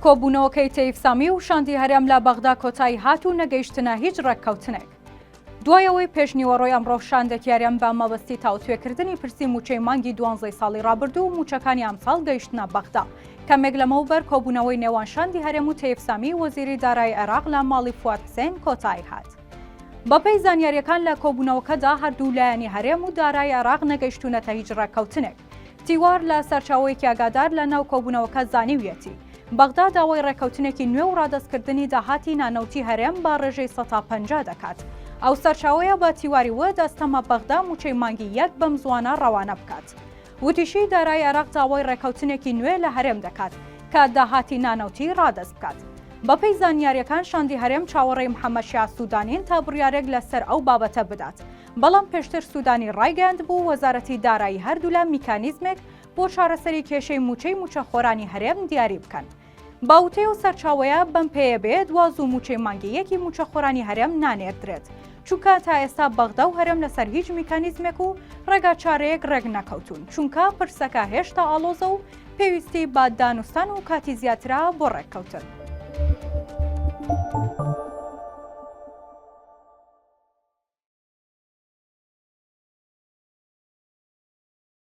کۆبوونەوەکەی تەیف سامی و شاندی هەرێم لە بەغدا کۆتایی هات و نەگەیشتنە هیچ ڕێککەوتنێک. دوای ئەوەی پێشنیوەڕۆی ئەمڕۆ شاندێکی هەرێم بە مەبەستی تاوتوێکردنی پرسی مووچەی مانگی دوانزەی ساڵی ڕابردوو و مووچەکانی ئەمساڵ گەیشتنە بەغدا. کەمێک لەمەوبەر کۆبوونەوەی نێوان شاندی هەرێم و تەیف سامی وەزیری دارایی عێراق لە ماڵی فواد حسێن کۆتایی هات. بەپێی زانیارییەکان لە کۆبوونەوەکەدا هەردوو لایەنی هەرێم و دارایی عێراق نەگەیشتوونەتە هیچ ڕێککەوتنێک. تیوار لە سەرچاوەیەکی ئاگادار لە ناو کۆبوونەوەکە زانیویەتی، بەغدا داوای ڕێککەوتنێکی نوێ و ڕادەستکردنی داهاتی نانەوتی هەرێم بە ڕێژەی سەتا 50 دەکات. ئەو سەرچاوەیە بە تیواری وت، ئەستەمە بەغدا مووچەی مانگی یەک بەم زووانە ڕەوانە بکات. وتیشی، دارایی عێراق داوای ڕێککەوتنێکی نوێ لە هەرێم دەکات کە داهاتی نانەوتی ڕادەست بکات. بەپێی زانیارییەکان شاندی هەرێم چاوەڕێی محەمەد شیاع سودانین تا بڕیارێک لەسەر ئەو بابەتە بدات. بەڵام پێشتر سودانی ڕایگەیاندبوو وەزارەتی دارایی هەردوولا میکانیزمێک بۆ چارەسەری کێشەی مووچەی مووچەخۆرانی هەرێم دیاری بکەن. بە وتەی ئەو سەرچاوەیە، بەم پێیە بێت وا زوو مووچەی مانگی یەکی مووچەخۆرانی هەرێم نانێردرێت، چونکە تا ئێستا بەغدا و هەرێم لەسەر هیچ میکانیزمێک و ڕێگاچارەیەک ڕێک نەکەوتوون، چونکە پرسەکە هێشتا ئاڵۆزە و پێویستی بە دانوستان و کاتی زیاترە بۆ ڕێککەوتن.